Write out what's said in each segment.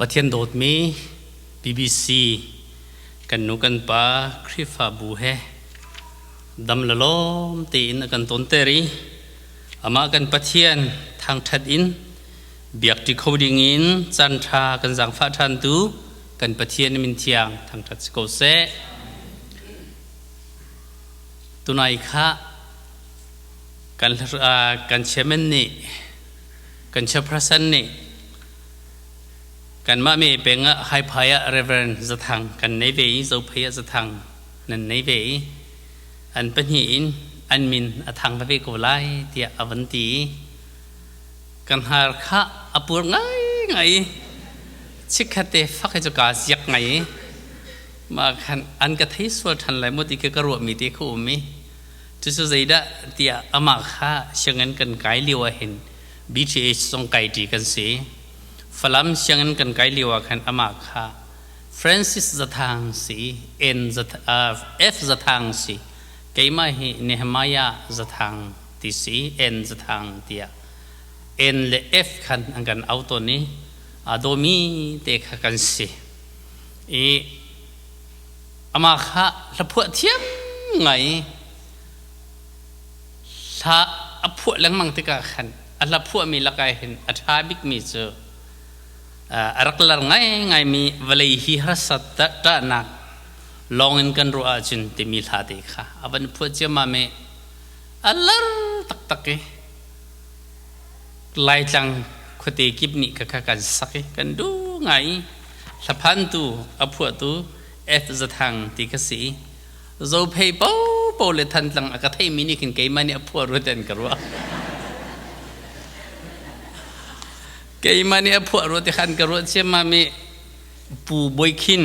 Pathian dawtmi BBC kan nu kan pa Khrihfabu he dam le lawm tein a kan tonter i amah kan Pathian thangṭhat in biakṭi kho dingin caan ṭha kan zaangfah ṭhan tu kan Pathian min thiang thangṭhat si ko seh. Tunai kha kan kan chairman nih kan chairperson nih kanmah me peng ah Haiphai ah Reverend Zathang kan nei ve i Zophei ah Zathang nan nei ve i an pahnih in an min a thang veve ko lai tiah a van ti i kan har kha a pur ngaingai i chikkhat te fak hi cu kaa ziak ngai i mah khan an ka thei sual ṭhan lai maw ti khi ka ruahmi te kha um i cucu zeidah tiah amah kha sianginn kan kai lio ah hin BTH zong kai ṭi kan si. Falam sianginn kan kai lio ah khan amah kha Francis Zathang si, N F Zathang si, keimah hi Nehemiah Zathang ti si, N Zathang tiah N le F khan an kan au tawn i aa dawmi te kha kan si. I amah kha hlaphuah thiam ngai hla a phuah lengmang tikah khan a hla phuahmi lakah hin a ṭha bikmi cu a rak lar ngaingaimi vawlei hi harsat ṭahnak lawngin kan ruah ahcun timi hla te kha a van phuah ciammam i a lar taktak i Laitlang khuate kip nih kha kan sak i kan duh ngai i hlaphantu a phuahtu F Zathang ti ka si. Zophei popo le Thantlang a ka theimi nih khin keimah nih a phuah rua ti an ka ruah. Keimah nih a phuah rua ti kha an ka ruah ciammam i Pu Bawi Khin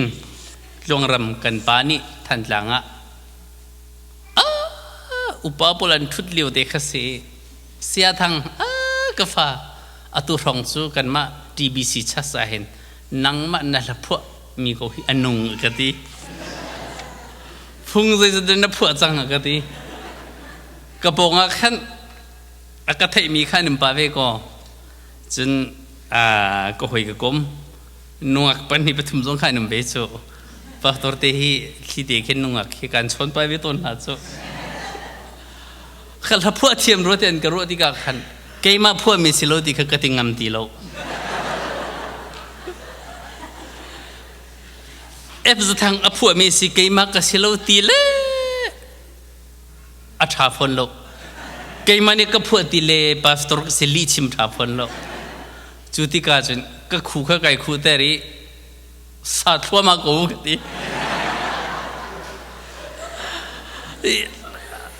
Tluangram kan pa nih Thantlang ah upa pawl an ṭhut lio te kha si. Siathang ka fa atu hrawng cu kanmah TBC chas ah hin nangmah na hla phuah mi ko hi a nung ka ti. Phung zeizat na phuah cang ka ti. Ka pawng ah khan a ka theihmi kha nim pa ve ko. Cun ka hoi ka kom nungak pan hi pathum zong kha num ve cu. Pastor te hi thli te khin nungak hi kan chawn pa ve tawn hna cu. Ka hla phuah thiam rua te an ka ruah tikah khan keimah phuahmi si lo ti kha ka ti ngam ti lo. F zathang a phuahmi si keimah ka si lo ti le a ṭha fawn lo. Keimah nih ka phuah ti le pastor ka si lih chim ṭha fawn lo. Cu tikah cun ka khu kha kai khuh ter i sa thluahmah ko ka ti.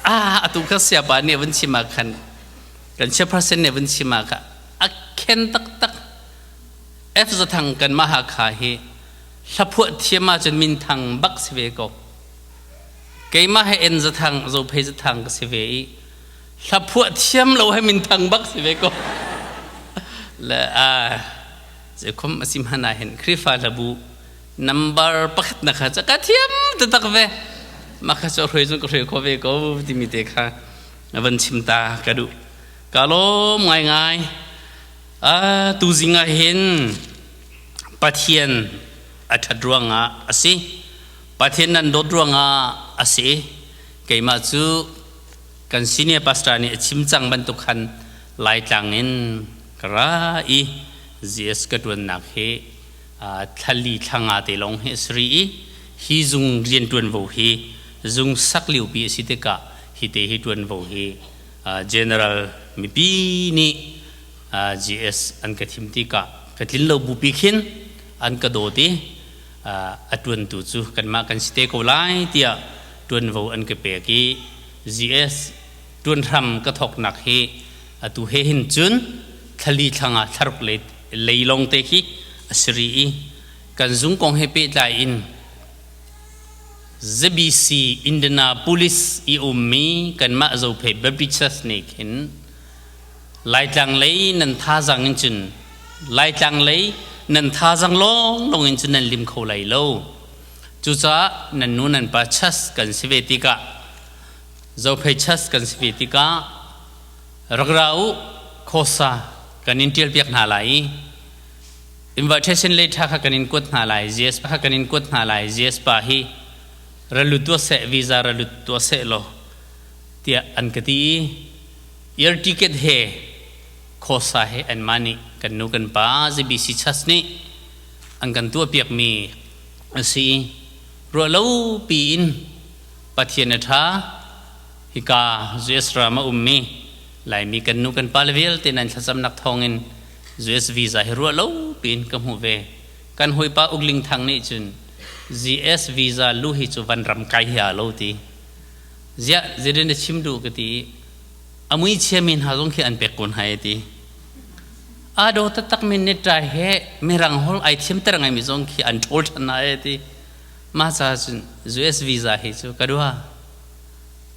Ah, atu kha siapa nih vun chim ah khan kan chairperson nih vun chim ah kha a khen taktak. F zathang kan mah Hakha hi hlaphuah thiam ahcun minthang bak si ve ko. Keimah he N zathang Zophei zathang ka si ve i hlaphuah thiam lo he minthang bak si ve ko. Le a zeikhom a si hmanh ah hin Khrihfa hlabu number pakhat na kha ka thiam taktak ve. Mah kha cu hrui cun ka hrui kho ve ko timi te kha van chim ta ka duh. Ka lawm ngaingai. Tuzing ah hin Pathian a ṭhat ruangah a si. Pathian nan dawt ruangah a si. Keimah cu kan senior pastor nih a chim cang bantuk khan Laitlang in ka ra i GS ka ṭuannak hi thlali thlanga te lawng hi a si rih i hi zung rianṭuanvo hi zung sak liopi a si tikah hi te hi ṭuanvo hi general mipi nih GS an ka thim tikah ka tlin lo bupi khin an ka dawt i a ṭuantu cu kanmah kan si te ko lai tiah ṭuanvo an ka pek i GS ṭuan hram ka thawknak hi atu he hin cun thlali thlanga thlaruk lei lawng te khi a si rih i kan zung kong he pehtlai in ZBC Indianapolis i ummi kanmah Zophei Baptist Church nih khin Laitlang lei nan thazaang in cun Laitlang lei nan thazaang lawnglawng in cun nan lim kho lai lo. Cucaah nan nu nan pa church kan si ve tikah Zophei church kan si ve tikah rak ra u Khosa kan in ṭialpiak hna lai i. Invitation letter kha kan in kuat hna lai. GS kha kan in kuat hna lai. GS pa hi ralu tuah seh, visa ralu tuah seh law tiah an ka ti i air ticket he khosa he anmah nih kan nu kan pa ZBC Church nih an kan tuahpiakmi a si. Ruah lo piin Pathian a ṭha. Hika US ram a ummi Laimi kan nu kan pa le vialte nan thlacamnak thawngin US visa hi ruah lo piin ka hmuh ve. Kan hawipa Uk Ling Thang nih cun GS visa lu hi cu van ram kai hi aa lo ti. Ziah zeitin na chim duh ka ti i a mui chiami hna zong khi an pek ko hna ti. Aa daw taktak mi nittai he mirang holh ai thiamter ngaimi zong khi an ṭhawl ṭhan hna e ti. Mah caah cun US visa hi cu ka dua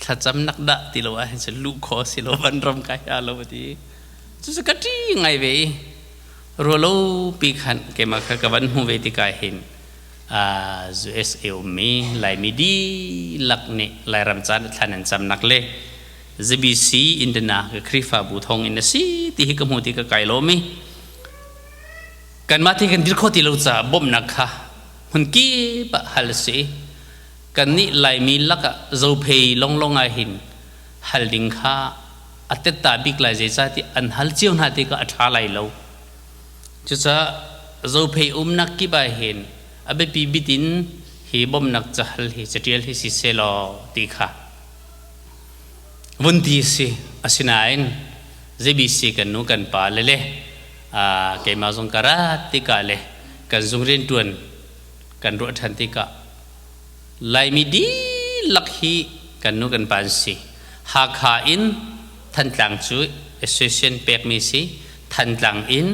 thlacamnak dah ti lo ahhin cun luh khawh si lo van ram kai aa lo ti. Cucu ka ṭi ngai ve i rualo pi khan keimah kha ka van hmu ve tikah hin USA ummi Laimi dihlak nih Lairam caan thlan an camnak le ZBC Indiana ka Khrihfabu thawng in a si ti hi ka hmu ti ka kai lawm i kanmah thi kan dir kho ti lo caah bawmhnak kha hmun kip ah hal a si. Kannih Laimi lakah Zophei longlong ah hin hal ding kha a tetta bik lai, zeicahtiah an hal cio hna tikah a ṭha lai lo. Cucaah Zophei umnak kip ah hin a biapi bit in hi bawmhnak cahal hi caṭial hi si sehlaw ti kha vun ti si. Asinain ZBC kan nu kan pa le le keimah zong ka rat tikah le kan zung rianṭuan kan ruah ṭhan tikah Laimi dihlak hi kan nu kan pa an si. Hakha in Thantlang cu association pekmi si. Thantlang in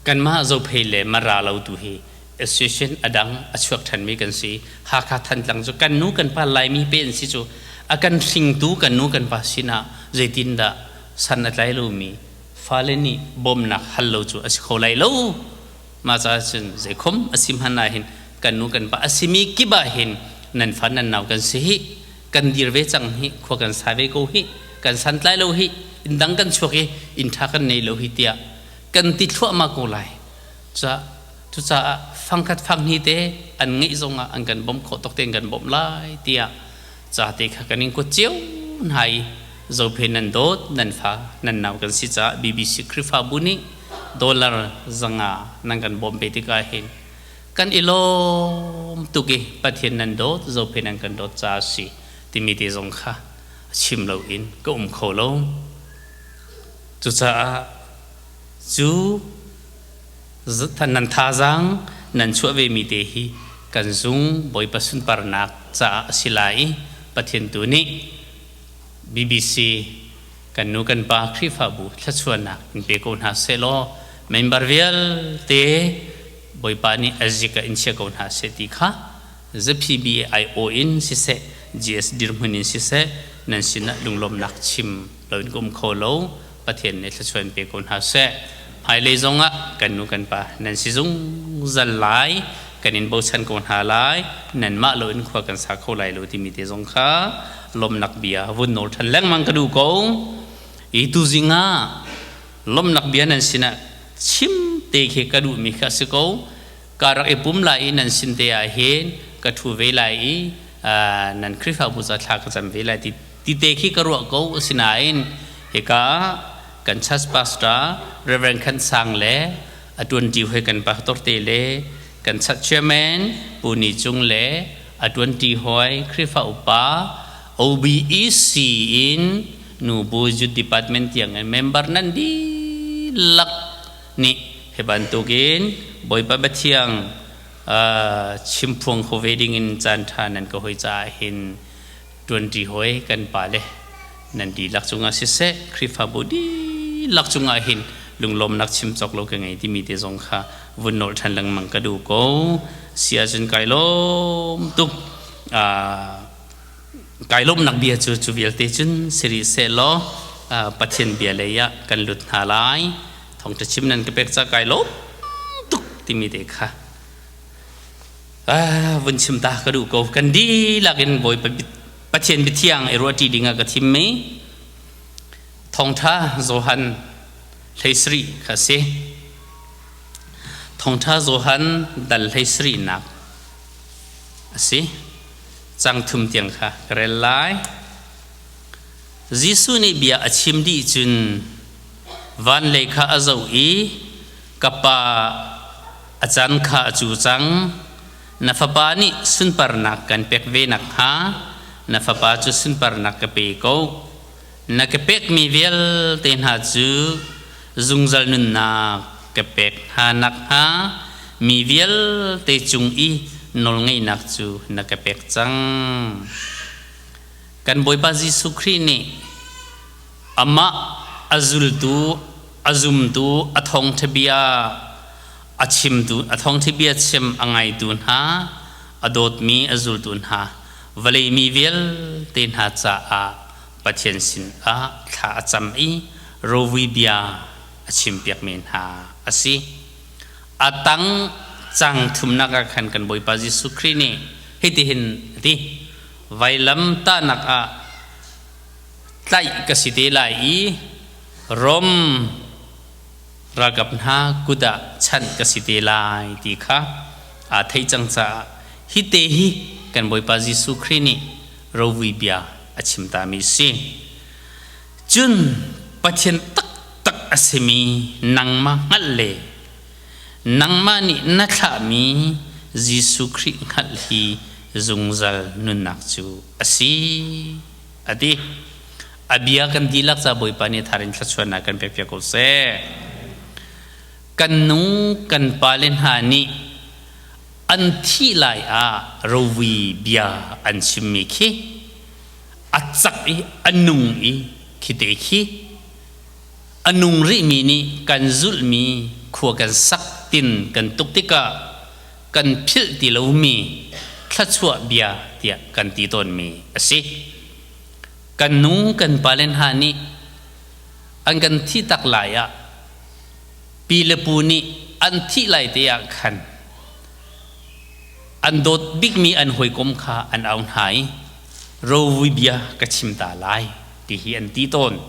kanmah Zophei le Mara lo tu hi association a dang a chuak ṭhanmi kan si. Hakha Thantlang cu kan nu kan pa Laimi pe an si cu a kan hringtu kan nu kan pa sinah zeitindah san a tlai lomi fale nih bawmnak hal lo cu a si kho lai lo. Mah caah cun zeikhom a si hmanh ah hin kan nu kan pa a simi kip ah hin nan fa nan nau kan si hi, kan dir ve cang hi, khua kan sa ve ko hi, kan santlai lo hi, inn dang kan chuak i inn ṭha kan nei lo hi tiah kan ti thluahmah ko lai. Cucaah fangkhat fanghnih te an ngeih zongah an kan bawmh khawh tawk tein kan bawmh lai tiah ca te kha kan in kuat cio hna i Zophe nan dawt nan fa nan nau kan si caah BBC Khrihfabu nih dollar 500 nan kan bawmh ve tikah hin kan i lawm tuk i Pathian nan dawt, Zophe nan kan dawt caah a si timi te zong kha chim loin ka um kho lo. Cucaah cu nan thazaang nan chuah vemi te hi kan zung Bawipa sunparnak caah a si lai i Pathian tu nih BBC kan nu kan pa Khrihfabu thluachuahnak in pe ko hna sehlaw member vialte Bawipa nih a zik ah in chia ko hna seh ti kha ZPBIO in siseh, GS dirhmun in siseh nan sinah lunglawmnak chim loin ka um kho lo. Pathian nih thluachuah in pe ko hna seh. Hmailei zongah kan nu kan pa nan si zungzal lai, kan in bochan ko hna lai, nanmah loin khua kan sa kho lai lo timi te zong kha lawmnak bia vun nawl ṭhan lengmang ka duh ko. I tuzing ah lawmnak bia nan sinah chim te khi ka duhmi kha a si ko. Ka rak i pum lai i nan sin te ah hin ka ṭhu ve lai i nan Khrihfabu ca thla ka cam ve lai ti ti te khi ka ruah ko. Asinain hika kan church pastor Reverend Khan Sang le a ṭuanṭi hoi kan pastor te le kan church chairman Pu Ni Cung le a ṭuanṭi hoi Khrihfa upa OBEC in nubu youth department tiang in member nan dihlak nih hi bantukin Bawipa Pathiang chimphuang kho ve dingin caan ṭha nan ka hoi caah hin ṭuanṭi hawi kan pale nan dihlak cungah siseh, Khrihfabu dihlak cungah hin lunglawmnak chim cawk lo ka ngei timi te zong kha vun nolh ṭhan lengmang ka duh ko. Si ahcun kai lawm tuk. Kai lawmnak bia cu cu vialte cun si rih seh law Pathian bia lei ah kan lut hna lai. Thawngṭha chim nan ka pek ca kai lawm tuk timi te kha vun chim ta ka duh ko. Kan dihlak in Bawipa Pathian biathiang i ruahṭi ding ah ka thimmi Thawngṭha Johan. Hleisarih kha si. Thawngṭha Johan dal hleisarihnak a si. Cang thum tiang kha ka rel lai. Jesuh nih bia a chim dih cun van lei kha a zoh i ka Pa a can kha a cu cang. Na fapa nih sunparnak kan pek ve nakhnga na fapa cu sunparnak ka pe ko. Na ka pekmi vialte hna cu zungzal nunnak ka pek hna nakhnga mi vialte cung i nawlngeihnak cu na ka pek cang. Kan Bawipa Jesuh Khrih nih amah a zultu, a zumtu, a thawngṭha bia a chimtu, a thawngṭha bia chim a ngaitu hna, a dawtmi a zultu hna, vawlei mi vialte hna caah Pathian sinah thla a cam i rovui bia a chimpiakmi hna a si. A tang cang thumnak ah khan kan Bawipa Jesuh Khrih nih hitihin a ti. Vailam tahnak ah tlaih ka si te lai i Rom ralkap hna kut ah chanh ka si te lai ti kha aa theih cang caah hi te hi kan Bawipa Jesuh Khrih nih rovui bia a chim tami a si. Cun Pathian taktak a simi nangmah hngalh le nangmah nih na thlahmi Jesuh Khrih hngalh hi zungzal nunnak cu a si a ti. A bia kan dihlak ca Bawipa nih thar in thluachuahnak kan pek piak ko seh. Kan nu kan pale hna nih an thih lai ah rovui bia an chimmi khi a cak i a nung i khi te khi a nung rihmi nih kan zulhmi khua kan sak tin kan tuk tikah kan philh ti lomi thluachuah bia tiah kan ti tawnmi a si. Kan nu kan pale hna nih an kan thih tak lai ah pi le pu nih an thih lai te ah khan an dawt bikmi an hawikom kha an au hna i rovui bia ka chim ta lai ti hi an ti tawn.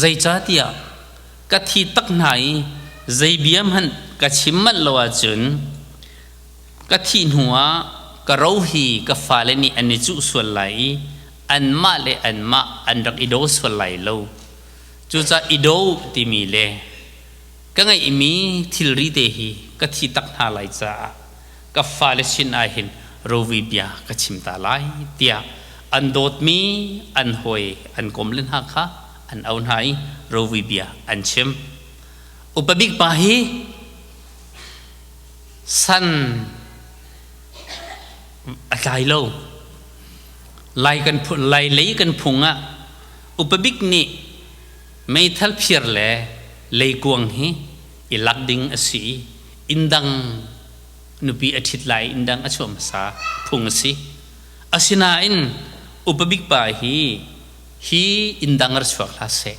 Zeicahtiah ka thi tak hna i zei bia hmanh ka chim manh lo ahcun ka thih hnuah ka ro hi ka fale nih an i cuh sual lai i anmah le anmah an rak i daw sual lai lo. Cucaah i daw timi le ka ngeihmi thilri te hi ka thi tak hna lai caah ka fale sin ah hin rovi bia ka chim ta lai tiah an dawtmi an hawi an kom le hna kha an au hna i rovi bia an chim. Upa bik pa hi san a tlai lo. Lai kan lai lei kan phung ah upa bik nih meithal phir le leikuang hi i lak ding a si i inn dang nupi a ṭhit lai inn dang a chuah hmasa phung a si. Asinain upa bik pa hi hi inn dang ra chuak hlah seh,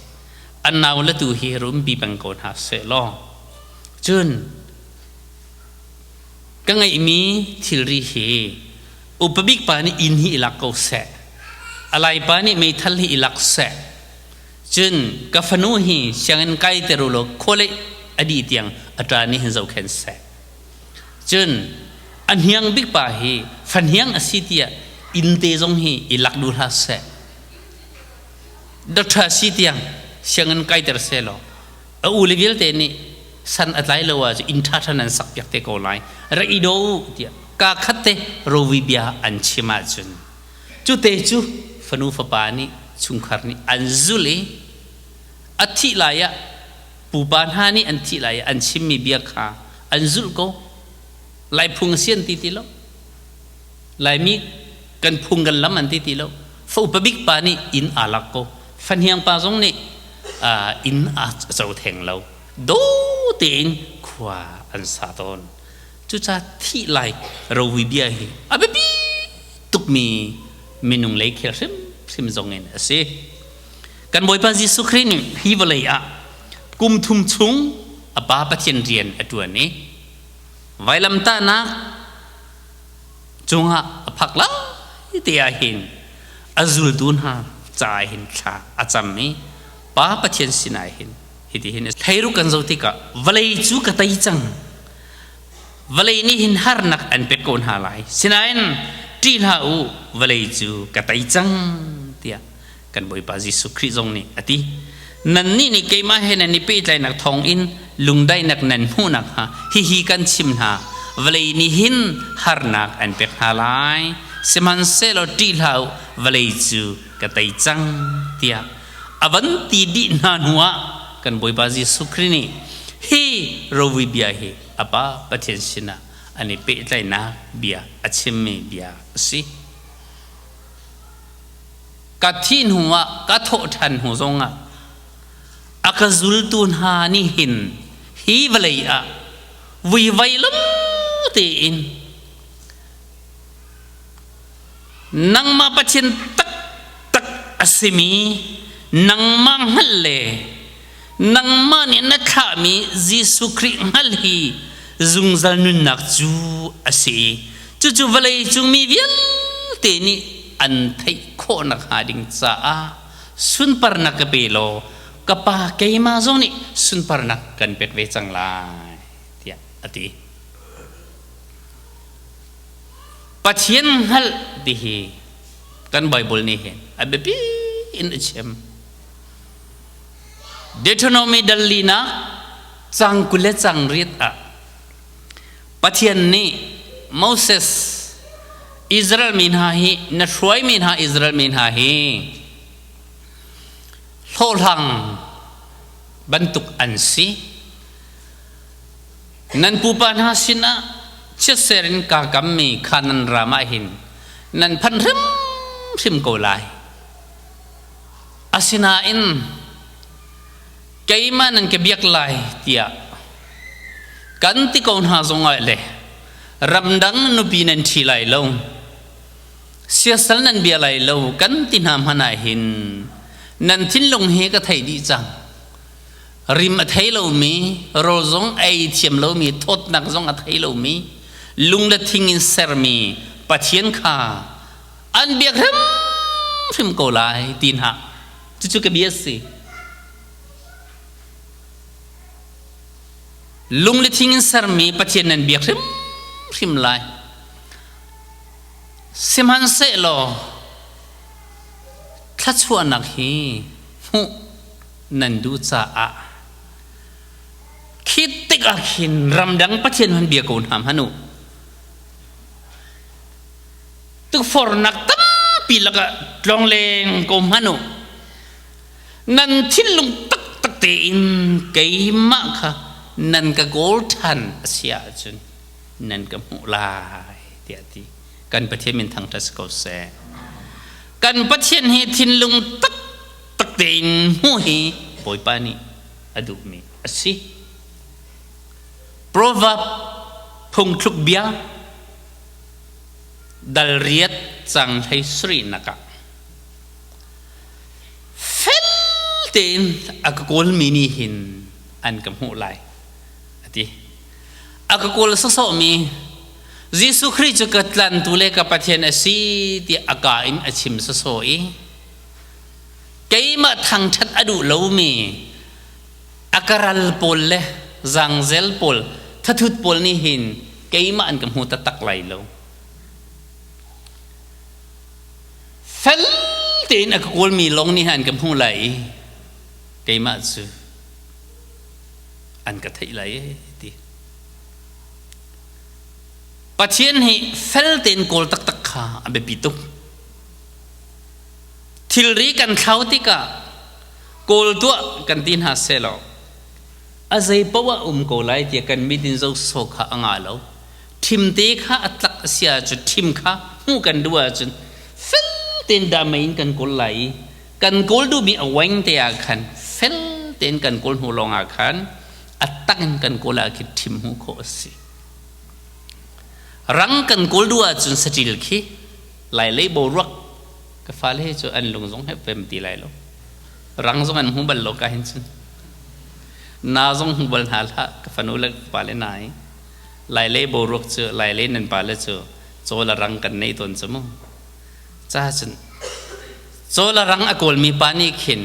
an nau le tu hi rumpi peng ko hna seh law cun ka ngeihmi thilri hi upa bik pa nih inn hi i lak ko seh, a lai pa nih meithal hi i lak seh, cun ka fanu hi sianginn kai ter u law khualei a dih tiang a ṭa nih hin zohkhenh seh. Cun a hniang bik pa hi fahniang a si tiah inn te zong hi i lak duh hlah seh. Doctor si tiang sianginn kaiter seh law a u le vialte nih san a tlai lo ahcun inn ṭhaṭha nan sak piak te ko lai. Rak i daw u tiah kaa khat te rovi bia an chim ahcun cu te cu fanu fapa nih chungkhar nih an zulh i a thih lai ah pupa hna nih an thih lai i an chimmi bia kha an zulh ko. Lai phung a si an ti ti lo. Laimi kan phung kan lam an ti ti lo. Fa upa bik pa nih inn aa lak ko. Fahniang pa zong nih inn a co theng lo. Do tein khua an sa tawn. Cucaah thih lai rovi bia hi a biapi tukmi minung lei khel hrimhrim zong in a si. Kan Bawipa Jesuh Khrih nih hi vawlei ah kum thum chung a Pa Pathian rian a ṭuan i vailamtahnak cungah a phak lai te ah hin a zultu hna caah hin thla a cam i Pa Pathian sinah hin Hitihin thleiru kan zoh tikah vawlei cu ka tei cang. Vawlei nih hin harnak an pek ko hna lai. Sinain ṭih hlah u, vawlei cu ka tei cang tiah kan Bawipa Jesuh Khrih zong nih a ti. Nannih nih keimah he nan i pehtlaihnak thawngin lungdaihnak nan hmuh nakhnga hihi kan chim hna. Vawlei nih hin harnak an pek hna lai. Sihmanhsehlaw ṭih hlah u, vawlei cu ka tei cang tiah a van ti dih hna hnuah kan Bawipa Jesuh Khrih nih hi rovi bia hi a Pa Pathian sinah an i pehtlaihnak bia a chimmi bia a si. Ka thih hnuah ka thawh ṭhan hnu zongah a ka zultu hna nih hin hi vawlei ah vuivai lo tein nangmah Pathian taktak a simi nangmah hngalh le nangmah nih na thlahmi Jesuh Khrih hngalh hi zungzal nunnak cu a si. Cucu vawlei cung mi vialte nih an theih khawh nakhnga ding caah sunparnak ka pe law ka Pa keimah zong nih sunparnak kan pek ve cang lai tiah a ti. Pathian hngalh ti hi kan Bible nih hin a biapi in a chim. Deuteronomy dal linak cang 20 le cang riat ah Pathian nih Moses Israel mi hna hi na hruaimi hna Israel mi hna hi hlawhhlang bantuk an si. Nan pupa hna sinah chiatser in kaa kammi Kanaan ram ah hin nan phan hrimhrim ko lai. Asinain keimah nan ka biak lai tiah kan ti ko hna zongah le ramdang nupi nan ṭhi lai lo, siasal nan bia lai lo kan ti hna hmanh ah hin nan thinlung hi ka theih dih cang. Rim a thei lomi, rawl zong ei thiam lomi, thawtnak zong a thei lomi, lung le thing in sermi Pathian kha an biak hrimhrim ko lai ti hna. Cucu ka bia si. Lung le thing in sermi Pathian nan biak hrimhrim lai. Sihmanhsehlaw thluachuahnak hi hmuh nan duh caah khi tikah khin ramdang Pathian hman bia ko hna hmanh u. Tukforhnak tampi lakah tlongleng ko hmanh u. Nan thinlung taktak tein keimah kha nan ka kawl ṭhan a si ahcun nan ka hmuh lai tiah a ti. Kan Pathian min thangṭhat si ko seh. Kan Pathian hi thinlung tak tak tein hmuh hi Bawipa nih a duhmi a si. Proverb phungthluk bia dal riat cang hlei sarihnak ah fel tein a ka kawlmi nih hin an ka hmuh lai a ti. A ka kawl sawsawhmi Jesuh Khrih cu ka tlantu le ka Pathian a si tiah a ka in a chim sawsawh i Keimah thangṭhat a duh lomi a ka ral pawl le zangzel pawl, thathut pawl nih hin keimah an ka hmu taktak lai lo. Fel tein a ka kawlmi lawng nih an ka hmu lai i keimah cu an ka theih lai ee ti. Pathian hi fel tein kawl taktak kha a biapi tuk. Thilri kan thlau tikah kawl tuah kan ti hna sehlaw a zei poah um ko lai tiah kan mit in zoh sawh kha a ngah lo. Ṭhimte kha a tlak a si ahcun ṭhim kha hmuh kan duh ahcun fel tein dahmei in kan kawl lai i kan kawl duhmi a weng te ah khan fel tein kan kawl hnu lawng ah khan a tak in kan kawl ah khin ṭhim hmuh khawh a si. Rang kan kawl duh ahcun saṭil khi Lai lei boruak ka fale he cu an lung zong he pem ti lai lo. Rang zong an hmu bal lo ka hin cun. Na zong hmu bal hna hlah ka fanu le ka pale na i. Lai lei boruak cu lai lei nan pale cu caw le rang kan nei tawn cu mu. Ca cun caw le rang a kawlmi pa nih khin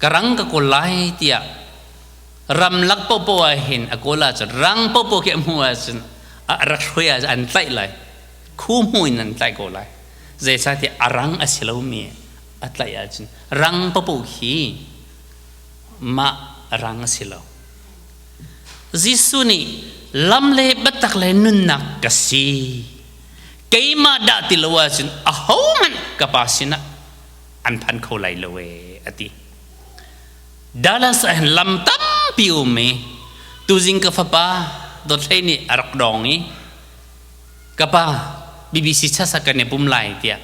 Ka rang ka kawl lai tiah ramlak paohpaoh ah hin a kawl ahcun rang paohpaoh khi a hmuh ahcun a rak hruai ahcun an tlaih lai. Khu hmu in an tlaih ko lai. Zeicahtiah a rang a si lomi a tlaih ahcun rang paohpaoh khi mah rang a si lo. Jesuh nih lam le biatak le nunnak ka si. Keimah dah ti lo ahcun ahohmanh ka Pa sinah an phan kho lai lo ee a ti. Dallas ah hin lam tampi um i tuzing ka fapa Dawthlei nih a rak dawng i ka pa BBC chasa kan i pum lai tiah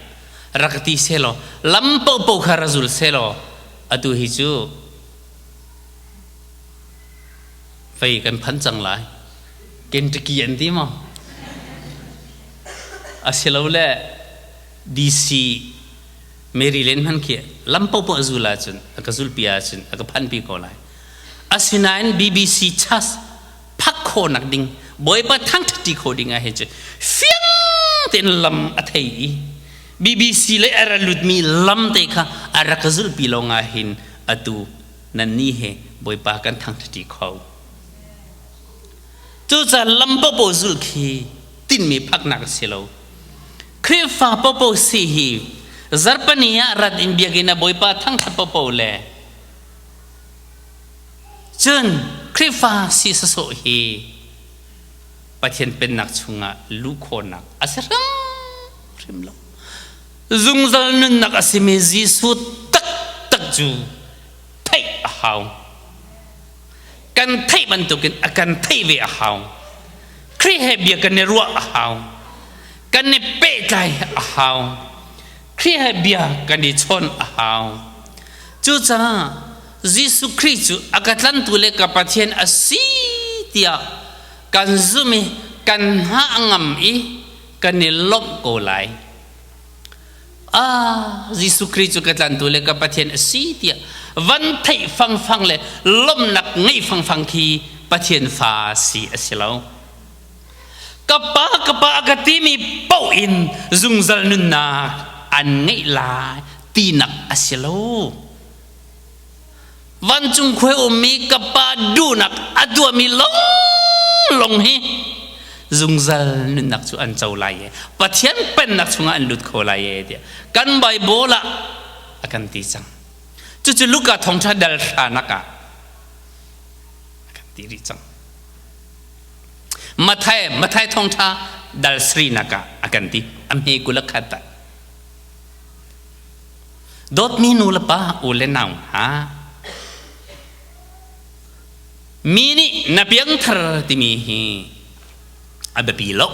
rak ti selaw lam paohpaoh kha ra zul selaw atu hi cu Fei kan phan cang lai. Kentucky an ti maw? Asilole DC Maryland hman khi lam popoh a zul ahcun a ka zulpi ahcun a ka phanpi ko lai. Asinain BBC chas phak khawhnak ding Bawipa thangṭhat kho ding ah hin cun fiang tein lam a thei i BBC lei a ra lutmi lam te kha a rak ka zulpi lawng ah hin atu nannih he Bawipa kan thangṭhaṭi kho. Cucaah lam popo zulh khi tinhmi phaknak a si lo. Khrihfa popo si hi zarhpani ah rat in biakinn ah Bawipa thangṭhat popo le cun Khrihfa si sawsawh hi Pathian pennak chungah luh khawhnak a si hrimhrim lo. Zungzal nunnak a simi Jesuh taktak cu theih a hau. Kan theih bantukin a kan theih ve a hau. Khrih he bia kan i ruah a hau. Kan i pehtlai a hau. Khrih he bia kan i chawn a hau. Cucaah Jesuh Khrih cu a ka tlantu le ka Pathian a si tiah kan zumh i kan hna a ngam i kan i lawmh ko lai. Ah, Jesuh Khrih cu ka tlantu le ka Pathian a si tiah van theih fangfang le lawmhnak ngeih fangfang khi Pathian fa si a si lo. Ka pa, ka pa a ka timi paoh in zungzal nunnak an ngeih lai tinak a si lo. Vancung khuai ummi ka pa duhnak a tuahmi longlong hi zungzal nunnak cu an co lai i Pathian pennak chungah an lut kho lai e tiah kan Bible ah a kan ti cang. Cucu Luka thawngṭha dal hranak ah a kan ti rih cang. Mathai Mathai thawngṭha dal srinak ah a kan ti a hme kul a khat ah Dawtmi nu le pa, u le nau hna, mi nih na piangthar timi hi a biapi lo.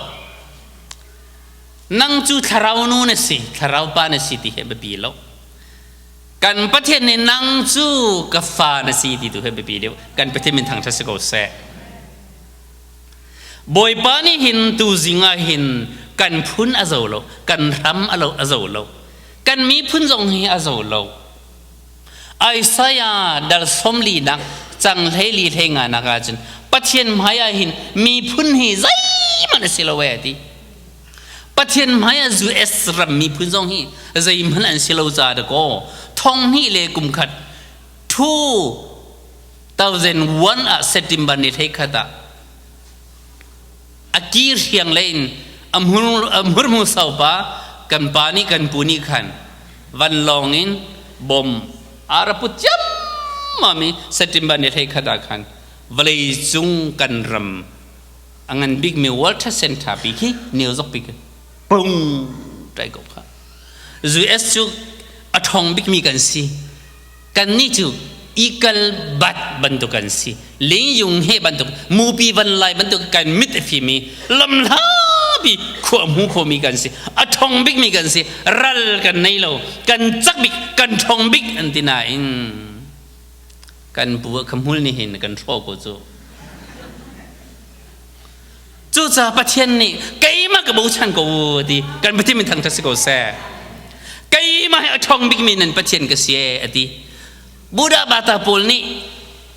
Nang cu thlarau nu na si, thlarau pa na si ti hi a biapi lo. Kan Pathian nih nang cu ka fa na si ti tu hi a biapi deuh. Kan Pathian min thangṭhat si ko seh. Bawipa nih hin tuzing ah hin kan phun a zo lo, kan ram a lo a zo lo. Kan miphun zong hi a zo lo. Isaiah dal 40 nak cang 14 hlei nga nak ahcun Pathian hmai ah hin miphun hi zeihmanh a si lo ee ti. Pathian hmai ah US ram miphun zong hi zeihmanh an si lo ca dakaw thong hnih le kum khat 2001 ah September ni hlei khat ah a ki hriang lei in a hmurhmu saupa kan pa nih kan pu nih khan vanlawng in bom a ra put ciammam i September ni hlei khat ah khan vawlei cung kan ram a ngan bikmi World Trade Center pi khi New York pi khi pung tai ko kha US cu a ṭhawng bikmi kan si Kannih cu ikal bat bantuk kan si. Lingyung he bantuk mupi van lai bantuk kan mit a fim i lamhlapi khua hmu khomi kan si. A ṭhong bikmi kan si. Ral kan nei lo. Kan cak bik, kan ṭhong bik an ti nain kan pu a khahmul nih hin kan hrawh ko cu. Cucaah Pathian nih keimah ka bochan ko u ti kan Pathian min thangṭhat si ko seh. Keimah hi a ṭhawng bikmi nan Pathian ka si e a ti. Buddha bata pawl nih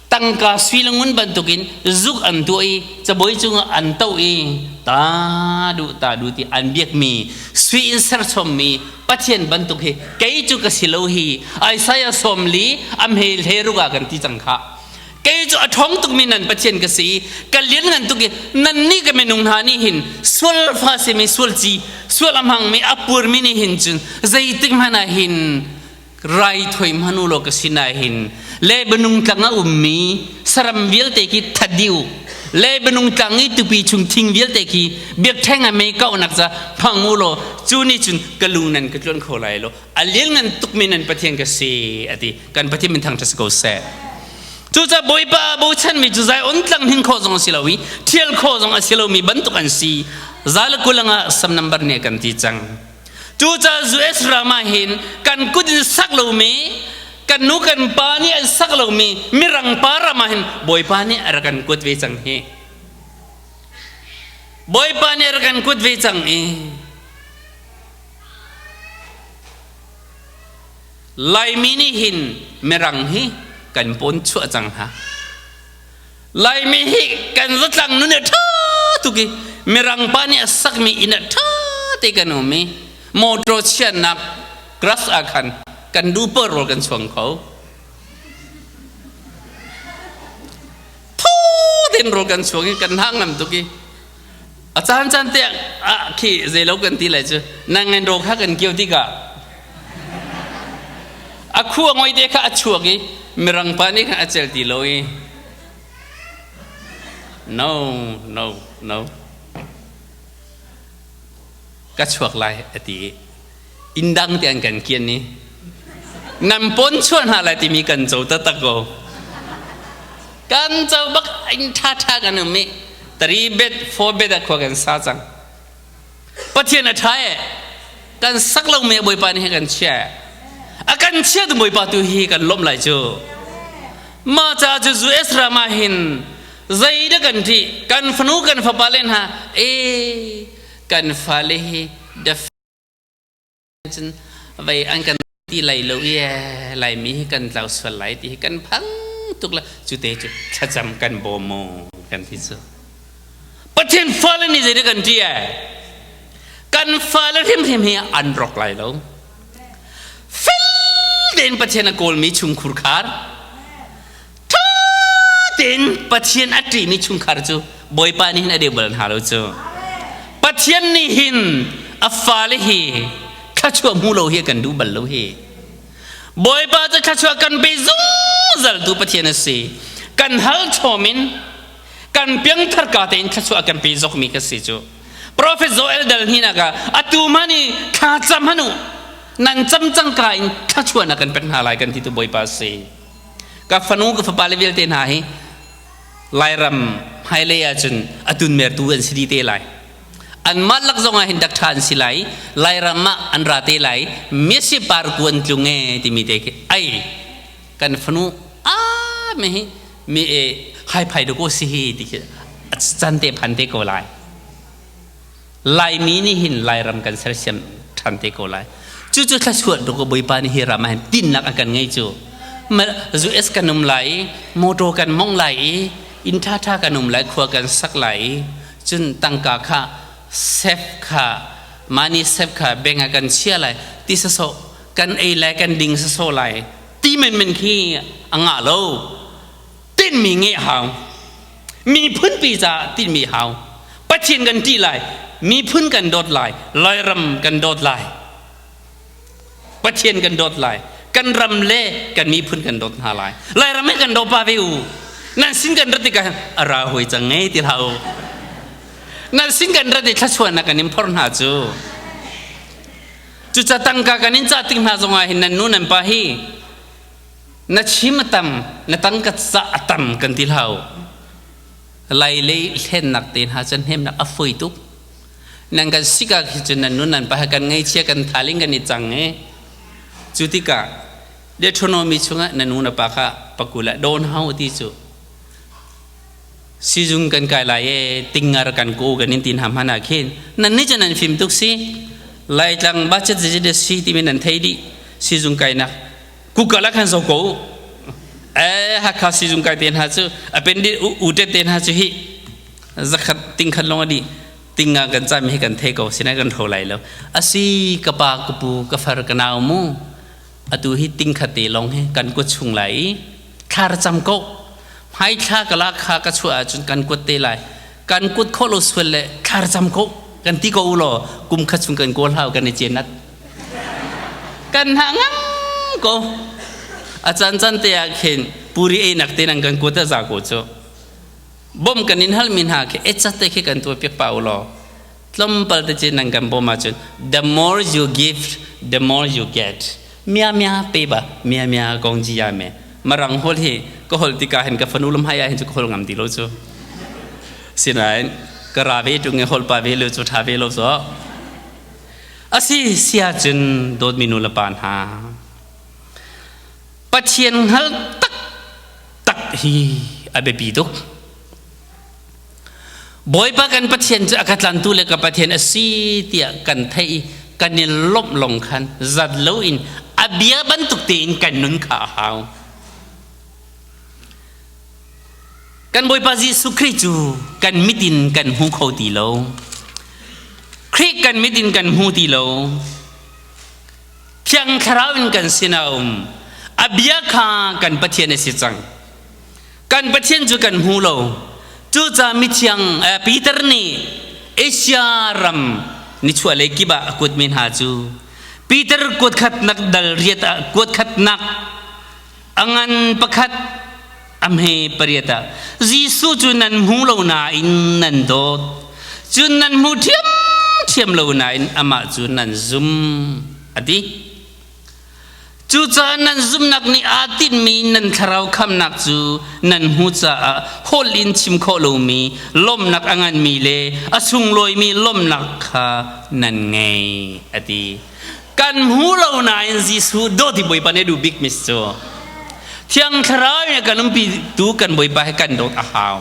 Tangka sui le ngun bantukin zuk an tuah i cabuai cungah an toh i ta duh ta duh ti an biakmi sui in serchommi Pathian bantuk hi kei cu ka si lo hi. Isaiah 40 a hme hle ruk ah kan ti cang kha. Kei cu a ṭhawng tukmi nan Pathian ka si i ka lianngan tuk i nannih ka minung hna nih hin sual fa simi sual ci sual a hmangmi a purmi nih hin cun zeitik hmanh ah hin raithawi hmanh u law ka sinah hin Lebanon tlang a ummi saram vialte khi that dih u. Lebanon tlang i tupi chung thing vialte khi biakṭheng a mei kauhnak ca hmang u law cu nih cun ka lung nan ka tluan kho lai lo. A lianngan tukmi nan Pathian ka si a ti. Kan Pathian min thangṭhat si ko seh. Cucaah Bawipa bochanmi cu Zion tlang hnin khawh zong a si lo i ṭhial khawh zong a si lomi bantuk an si. Za le 20 ah Sam nambar nih a kan ti cang. Cucaah US ram ah hin kan kut in sak lomi kan nu kan pa nih an sak lomi mirang pa ram ah hin Bawipa nih a rak kan kuat ve cang hi. Bawipa nih a rak kan kuat ve cang i Laimi nih hin mirang hi kan pawn chuah cang hna. Laimi hi kan zatlang nun a ṭha tuk i mirang pa nih a sakmi inn ah ṭha te kan um i motor chiahnak grass ah khan kan duh paoh rawl kan chuang kho. Tho tein rawl kan chuang i kan hna ngam tuk i a caan caan te ah khi zeilo kan ti lai cu nang ngen ro kha kan kio tikah a khu a ngoi te kha a chuak i mirang pa nih khan a cel ti lo i no no no ka chuak lai a ti i inn dang te an kan kian ni nan pon chuah hna lai timi kan co taktak ko. Kan co bak inn ṭha ṭha kan um i three bed four bed ah khua kan sa cang. Pathian a ṭha e. Kan sak lo mi Bawipa nih kan chia. A kan chia tu Bawipa tu hi kan lawmh lai cu. Ma ca cu US ram ah hin zei dah kan ṭih? Kan fanu kan fapa len ha e kan fale hi the cun vei an kan ti lai lo i Laimi hi kan tlau sual lai ti hi kan phang tuk la cu te cu thlacam kan bawm mu kan ti cu. Pathian fale nih zei kan ti ai? Kan fale hrimhrim hi an rawk lai lo. Fel tein Pathian a kawlmi chungkhur khar ṭha tein Pathian a ṭihmi chungkhar cu Bawipa nih hin a deu bal hna lo cu. Pathian nih hin a fale hi thluachuah hmu lo hi a kan duh bal lo hi. Bawipa cu thluachuah kan pe zungzal tu Pathian a si. Kan hal chawm in kan piangthar ka tein thluachuah kan pe zokmi ka si cu. Prophet Joel dal hnih nak ah atu ma ni thla cam hanu nan cam cang ka in thluachuah na kan pek hna lai kan ti tu Bawipa si. Ka fanu ka fapa le vialte hna hi Lairam hmailei ahcun a tunmertu an si dih te lai. Anmah lak zong ah hin dak ṭha an si lai. Lairam ah an ra te lai. Mesi parku an tlung e timi te khi ai kan fanu a me hi mi e hai phai do ko si hi ti khi can te phan te ko lai. Laimi nih hin Lairam kan sersiam ṭhan te ko lai. Cucu thluachuah tuk Bawipa nih hi ram ah hin tinnak a kan ngei cu. US kan um lai i motor kan mong lai i inn ṭhaṭha kan um lai, khua kan sak lai i cun tangka kha sef kha money sef kha bank ah kan chia lai ti sasawh kan ei lai kan ding sasawh lai ti menmen khi a ngah lo. Tinhmi ngeih hau. Miphunpi caah tinhmi hau. Pathian kan ṭih lai, miphun kan dawt lai, Lairam kan dawt lai. Pathian kan dawt lai, kan ram le kan miphun kan dawt hna lai. Lairam hi kan daw pa ve u. Nan sin kan rat tikah a ra hoi cang ngei ti hlah u. Nan sin kan rat i thluachuahnak kan in phor hna cu. Cuca tangka kan in cah tik hna zongah hin nan nu nan pa hi na chim a tam na tangka ca a tam kan ti hlah u. Lai lei hlennak te hna cun hnemnak a fawi tuk. Nan kan sik ah khi cun nan nun nan pa kan ngeichia kan thaling kan i cang e. Cu tikah Deuteronomy chungah na nu na pa kha pakula dawn hau ti cu sizung kan kai lai e tingar kan ko kan in tin ham hana khin nan ni cun nan fim tuk si Laitlang budget si timi nan thei dih sizung kainak Google ah khan zoh ko. Eh Hakha sizung kai te hna cu appendix u te te hna cu hi zakhat tingkhat lawng a dih tinga kan cami hi kan thei ko sinai kan hro lai lo asi ka pa ka pu ka far ka nau mu atu hi tingkhat te lawng hi kan kuat chung lai i thlar cam ko hmai thla ka lak kha ka chuah ahcun kan kuat te lai kan kut khawh lo sual le thlar cam ko kan ti ko u law kum khat chung kan kawl hau kan i cenat kan ha ngam ko a can can te ah khin puri ei nak te nang kan kuat a za ko cu bom kan in hal min ha khi etcha te khi kan tuah piak pa u law tlawmpal te chin nang kan bom ahcun the more you give the more you get mia mia pe ba mia mia kong ji ya me marang hol hi ka hol tika hin ka fanu lam hai hin chu ka hol ngam ti lo chu sinain ka ra ve tung hol pa ve lo chu tha ve lo so asi sia cun dawt mi nu le pa hna Pathian hngal tak tak hi a biapi tuk Bawipa kan Pathian cu a ka tlantu le ka Pathian a si tiah kan theih i kan i lawmh lawng khan zat loin a bia bantuk tein kan nun kha a hau. Kan Bawipa Jesuh Khrih cu kan mit in kan hmu kho ti lo. Khrih kan mit in kan hmu ti lo. Thiang Thlarau in kan sinah a um. A bia kha kan Pathian a si cang. Kan Pathian cu kan hmu lo. Cucaah mithiang Peter nih Asia ram nichuahlei kip ah a kuatmi hna cu Peter kuatkhatnak dal riat ah kuatkhatnak a ngan pakhat a hme pariat ah Jesuh cu nan hmu lo nain nan dawt cun nan hmu ṭhiamṭhiam lo nain amah cu nan zum a ti. Cucaah nan zumhnak nih aa tinhmi nan thlarau khamhnak cu nan hmu caah holh in chim khawh lomi lawmhnak a nganmi le a sunglawimi lawmhnak kha nan ngei, a ti. Kan hmu lo nain Jesuh dawt hi Bawipa nih a duh bik mis cu. Thiang Thlarau nih kan umpi tu kan Bawipa he kan dawt a hau.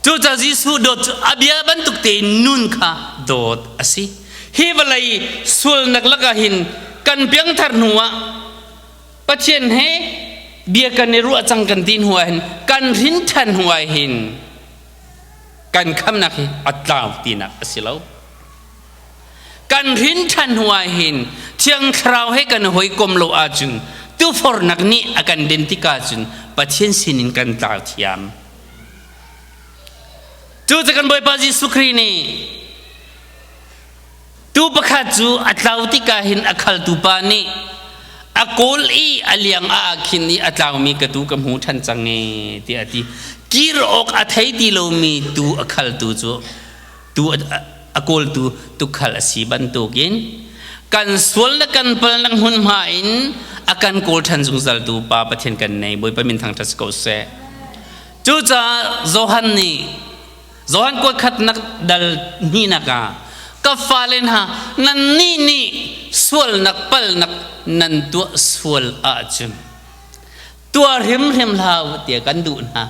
Cucaah Jesuh dawt cu a bia bantuk tein nun kha dawt a si. Hi vawlei sualnak lakah hin kan piangthar hnuah Pathian he bia kan i ruah cang kan ti hnuah hin kan hrin ṭhan hnuah hin kan khamnak hi a tlau tinak a si lo. Kan hrin ṭhan hnuah hin Thiang Thlarau he kan hawikom lo ahcun tufornak nih a kan den tikah cun Pathian sinin kan tlau thiam. Cu cu kan Bawipa Jesuh Khrih nih tuu pakhat cu a tlau tikah hin a khaltu pa nih a kawl i a liang a khin i a tlaumi ka tuu ka hmu ṭhan cang e tiah a ti. Kir awk a thei ti lomi tuu a khaltu cu tuu a kawltu tukhal a si bantukin kan sual le kan palnak hmunhma in a kan kawl ṭhan zungzaltu Pa Pathian kan nei. Bawipa min thangṭhat si ko seh. Cucaah Johan nih Johan kuat khatnak dal hnihnak ah ka fale hna nannih nih sualnak palnak nan tuah sual ahcun tuah hrimhrim hlah u tiah kan duh hna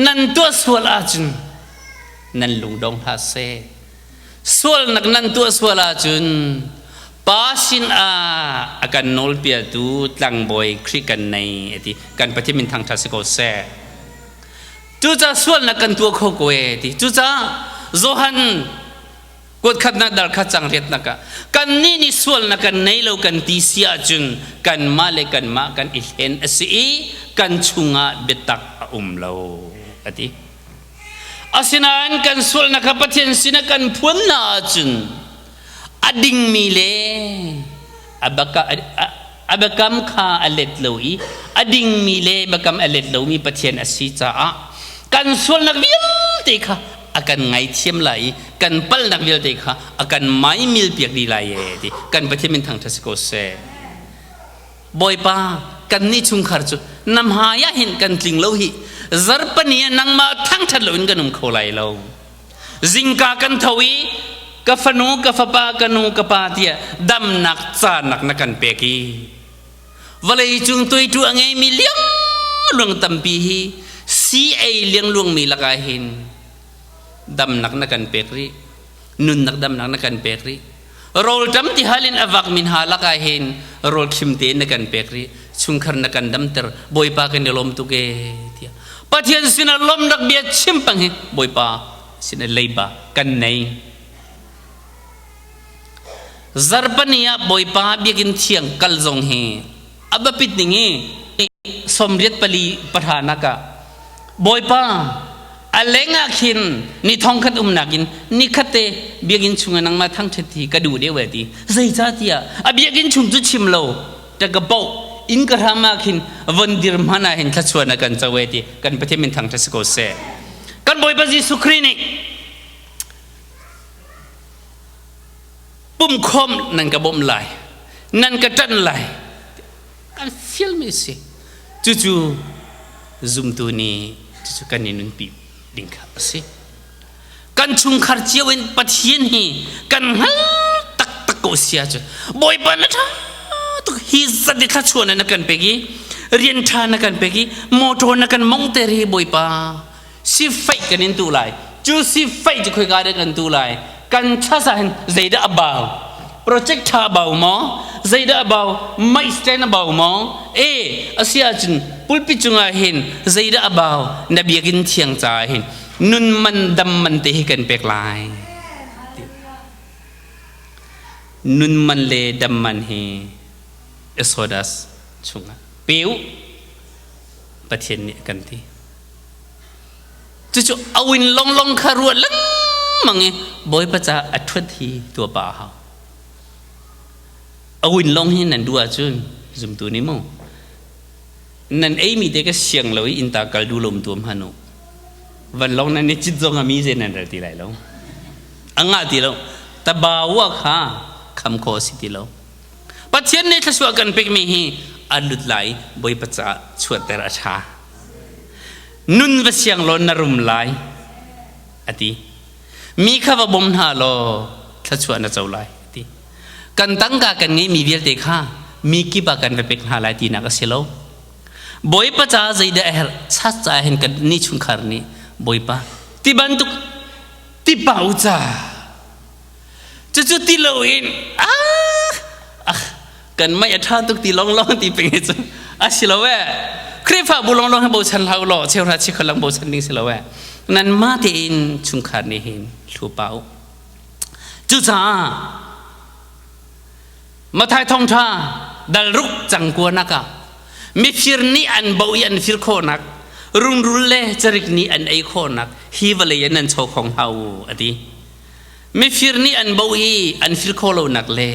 nan tuah sual ahcun nan lungdong hlah seh sualnak nan tuah sual ahcun Pa sin ah a kan nawlpiatu tlangbawi Khrih kan nei a ti. Kan Pathian min thangṭhat si ko seh. Cucaah sualnak kan tuah kho ko e ti. Cucaah Johan kuat khatnak dal khat cang riatnak ah kannih nih sualnak kan nei lo kan ti si ahcun kanmah le kanmah kan i hlen a si i kan chungah biatak a um lo a ti. Asinain kan sualnak kha Pathian sinah kan phuan hna ahcun a dingmi le a biakam kha a let lo i a dingmi le biakam a let lomi Pathian a si caah kan sualnak vialte kha a kan ngaithiam lai i kan palhnak vialte kha a kan maimil piak dih lai e ti kan Pathian min thangṭhat si ko seh. Bawipa kannih chungkhar cu na hmai ah hin kan tling lo hi zarpani ah nangmah thangṭhat loin kan um kho lai lo. Zingka kan tho i ka fanu ka fapa ka nu ka pa tiah damnak canak na kan pek i vawlei cung tuaitu a ngeimi liangluang tampi hi si ei liangluangmi lakah hin damnak na kan pek rih nunnak damnak na kan pek rih rawlṭam ti hal in a vakmi hna lakah hin rawl khim tein na kan pek rih. Chungkhar na kan damter. Bawipa kan i lawm tuk ee tiah. Pathian sinah lawmnak bia chim pang hi Bawipa sinah leiba kan nei. Zarhpini ah Bawipa biakinn thiang kal zong hi a biapit ning i 84 nak ah Bawipa a leng ah khin ni thongkhat umnak in nikhat te biakinn chung ah nangmah thangṭhat hi ka duh deuh ti. Zeicahtiah a biakinn chung cu chim lo ta ka poh inn ka hram ah khin von dir hmanh ah hin thluachuah na kan co e ti. Kan Pathian min thangṭhat si ko seh. Kan Bawipa Jesuh Khrih nih pumkhawm nan ka bawmh lai, nan ka ṭanh lai kan fialmi si. Cucu zumtu nih cucu kan i nunpi ding kha a si. Kan chungkhar cio in Pathian hi kan hngal taktak ko sia cu Bawipa na ṭha tuk, hi zat i thluachuah na kan pek i rian ṭha na kan pek i motor na kan mongter hi, Bawipa sifeih kan in tu lai. Cu sifeih cu khoika dah kan tu lai? Kan chasa hin zeidah a bau? Project tha a bau maw? Zeidah a bau? Mic stand a bau maw? E asi ahcun pulpit cungah hin zeidah a bau? Na biakinn thiang caah hin nun man dam man te hi kan pek lai. Nun man le dam man hi Exodus chungah peu Pathian nih a kan ti. Cucu awin longlong kha ruah lengmang i Bawipa caah a ṭhuat hi tuah pah a hau. Awin long hi nan duh ahcun zumtu nih mu nan eimi te ka siang lo i innta kal duh lom tuam han u. Van long nan i cit zong a mi ze nan ral ti lai lo. A ngah ti lo. Tabawa kha kham khawh a si ti lo. Pathian nih thluachuah kan pekmi hi a lut lai, Bawipa caah chuahter a ṭha. Nun va siang law na rum lai a ti. Mi kha va bawm hna law thluachuah na co lai a ti. Kan tangka kan ngeihmi vialte kha mi kip ah kan va pek hna lai tinak a si lo. Bawipa caah zeidah a herh chat caah hin kan ni chungkhar nih Bawipa ti bantuk ti pau ca cucu ti loin ah kan mei a ṭha tuk ti longlong ti peng hi cu a si lo e. Khrihfabu longlong hi bochan hlah u law, cheuhra chikkhat lang bochan ding si lo e. Nan mah tein chungkhar nih hin thlu pa u. Cucaah Mathai thawngṭha dal ruk cang kuanak ah mifir nih an bo i an fir khawhnak, rungrul le carik nih an ei khawhnak hi vawlei ah nan chaw khong hlah u a ti. Mifir nih an bo i an fir khawh lonak le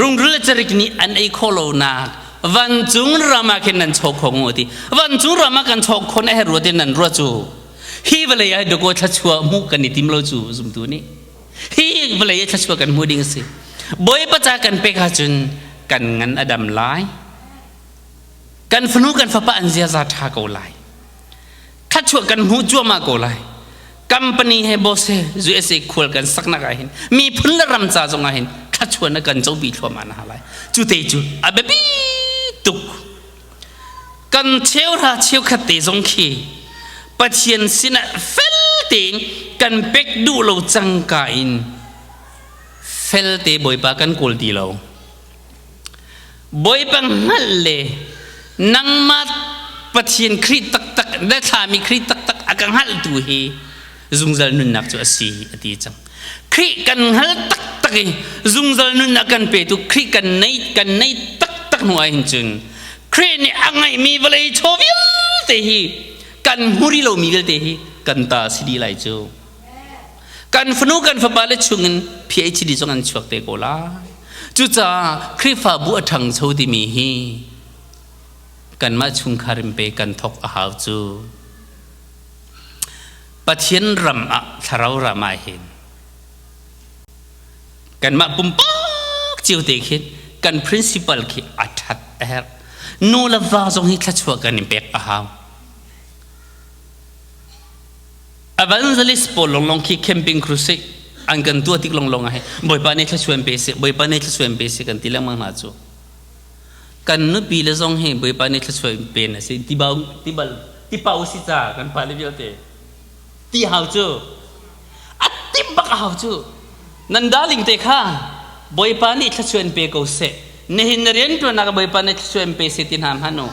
rungrul le carik nih an ei khawh lonak vancung ram ah khin nan chaw kho ngu ti. Vancung ram ah kan chaw khon a herh ruat in nan ruat cu hi vawlei ah dakaw thluachuah hmuh kan i tim lo cu. Zumtu nih hi vawlei ah thluachuah kan hmu ding a si. Bawipa ca kan pek ahcun kan ngan a dam lai, kan fanu kan fapa an ziaza ṭha ko lai, thluachuah kan hmu cuahmah ko lai. Company he boss he USA khual kan saknak ah hin, miphun le ram ca zong ah hin thluachuah na kan copi thluahmah na lai. Cu te cu a biapi tuk. Kan cheuhra cheukhat te zong khi Pathian sinah fel tein kan pek duh lo cangka in fel te Bawipa kan kawl ti lo. Bawipa hngalh le nangmah Pathian Khrih taktak na thlami Khrih taktak a ka hngalhtu hi zungzal nunnak cu a si a ti cang. Khrih kan hngal taktak i zungzal nunnak kan petu Khrih kan nei kan nei taktak hnu ah hin cun Khrih nih a ngeihmi vawlei chaw vialte hi, kan hmu rih lomi vialte hi kan ta si dih lai cu. Kan fanu kan fapa le chungin PhD zong an chuak te ko lai. Cucaah Khrihfabu a ṭhangcho timi hi kanmah chungkhar in pe kan thawk a hau cu. Pathian ram ah, thlarau ram ah hin kanmah pumpak cio te khin kan principle khi a ṭhat a herh. Nu le va zong hi thluachuah kan in pek a hau. Evangelist pawl longlong khi camping crusade an kan tuah tik longlong ah Bawipa nih thluachuah pe seh, Bawipa nih thluachuah pe seh kan ti lengmang hna cu. Kan nupi le zong hi Bawipa nih thluachuah pe na si ti bau ti bal ti pau si ca kan pa le vialte ti hau cu, a tim bak a hau cu. Nan darling te kha Bawipa nih thluachuah pe ko seh. Nihin na rianṭuannak ah Bawipa nih thluachuah in pe seh ti hna hmanh u.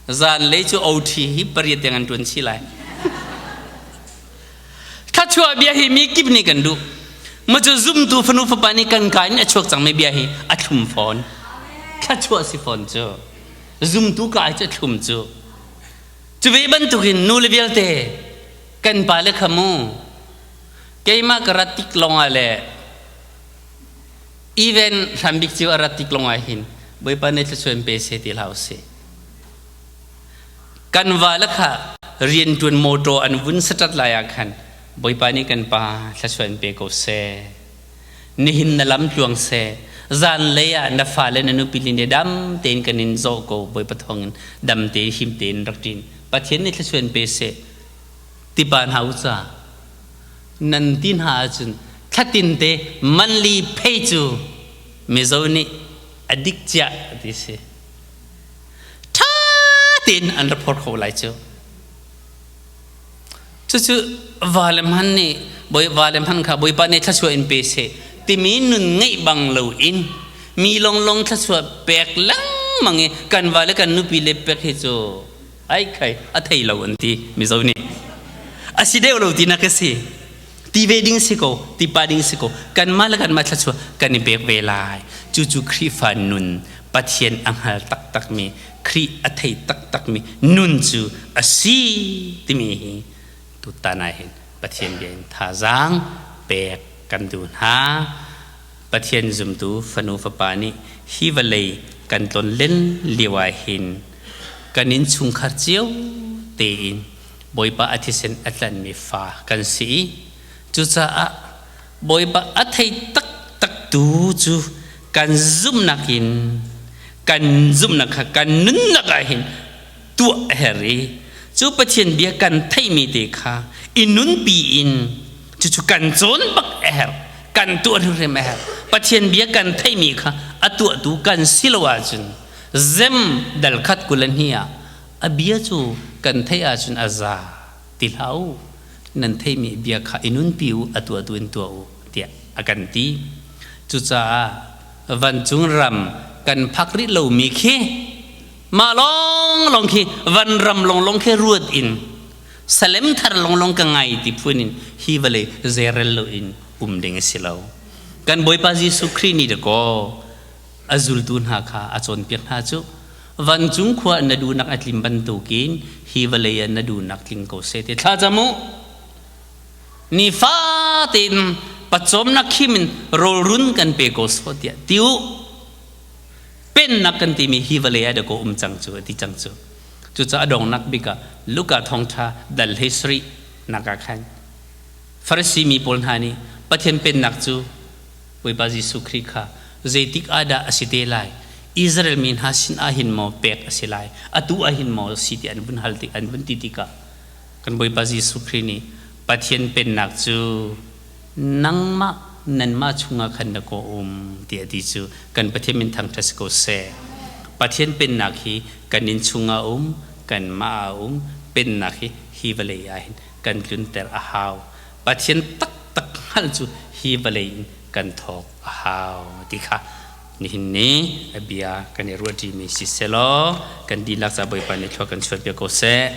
Zanlei cu OT hi pariat tiang an ṭuan chih lai. Thluachuah bia hi mi kip nih kan duh. Maw cu zumtu fanu fapa nih kan ka in a chuak cangmi bia hi a thlum fawn. Thluachuah si fawn cu. Zumtu ka cu a thlum cu. Cu ve bantukin nu le vialte kan pa le kha mu keimah ka rat tik lawngah le even hrambik cu a rat tik lawngah hin Bawipa nih thluachuah in pe seh ti hlah usih. Kan va le kha rianṭuan mawṭaw an vun saṭat lai ah khan Bawipa nih kan pa thluachuah in pe ko seh. Nihin na lam tluang seh. Zanlei ah na fale na nupi nih dam tein kan in zawh ko Bawipa thawngin dam tein him tein rak ṭin. Pathian nih thluachuah in pe seh. Tipa hna u ca nan ti hna ahcun thlatin te manli phei cu Mizo nih a dik ciah ti si. Ṭha tein an ra phor kho lai cu. Cucu vale hman nih bawi vale hman kha Bawipa nih thluachuah in pe seh timi nun ngeih bang loin mi longlong thluachuah pek lengmang i kan vale kan nupi le pek hi cu ai khai a thei lo an ti Mizo nih. A si deuh lo tinak a si. Ti ve ding si ko, ti pa ding si ko. Kanmah le kanmah thluachuah kan i pek ve lai. Cucu Khrihfa nun Pathian a hngal taktakmi, Khrih a thei taktakmi nun cu a si timi hi tutan ah hin Pathian bia in thazaang pek kan duh hna. Pathian zumtu fanu fapa nih hi vawlei kan tlonlen lio ah hin kan innchungkhar cio tein Bawipa a thisen a tlanmi fa kan si i cucaah Bawipa a thei taktak tu cu kan zumhnak in kan zumhnak kha kan nunnak ah hin tuah a herh i cu Pathian bia kan theihmi te kha i nunpi in cucu kan cawn bak a herh, kan tuah hrimhrim a herh. Pathian bia kan theihmi kha a tuahtu kan si lo ahcun zem dal khat 22 ah a bia cu kan theih ahcun a za ti hlah u, nan theihmi bia kha i nunpi u, a tuahtu in tuah u tiah a kan ti. Cucaah vancung ram kan phak rih lomi khi mah lawnglawng khi van ram lawnglawng khi ruat in Salem thar lawnglawng ka ngai ti phun in hi vawlei zeirel loin um ding a si lo. Kan Bawipa Jesuh Khrih nih dakaw a zultu hna kha a cawnpiak hna cu vancung khua na duhnak a tlim bantukin hi vawlei ah na duhnak tling ko seh ti thla cam u. Nifatein pawcawmnak khim in rawlrun kan pe ko sawh tiah ti u. Pennak kan timi hi vawlei ah dakaw um cang cu a ti cang cu. Cucaah a donghnak bik ah Luka thawngṭha dal 17 nak ah khan Farasi mi pawl hna nih Pathian pennak cu Bawipa Jesuh Khrih kha zeitik ah dah a si te lai? Israel mi hna sin ah hin maw pek a si lai? Atu ah hin maw si ti an vun hal tik an vun ti tikah kan Bawipa Jesuh Khrih nih Pathian pennak cu nangmah nanmah chungah khan na kaw um tiah a ti cu kan Pathian min thangṭhat si ko seh. Pathian pennak hi kan inn chungah um, kanmah ah um, pennak hi hi vawlei ah hin kan tlunter a hau. Pathian taktak hngalh cu hi vawlei in kan thawk a hau ti kha nihin ni a bia kan i ruahṭimi si selaw kan dihlak ca Bawipa nih thlua kan chuahpiak ko seh.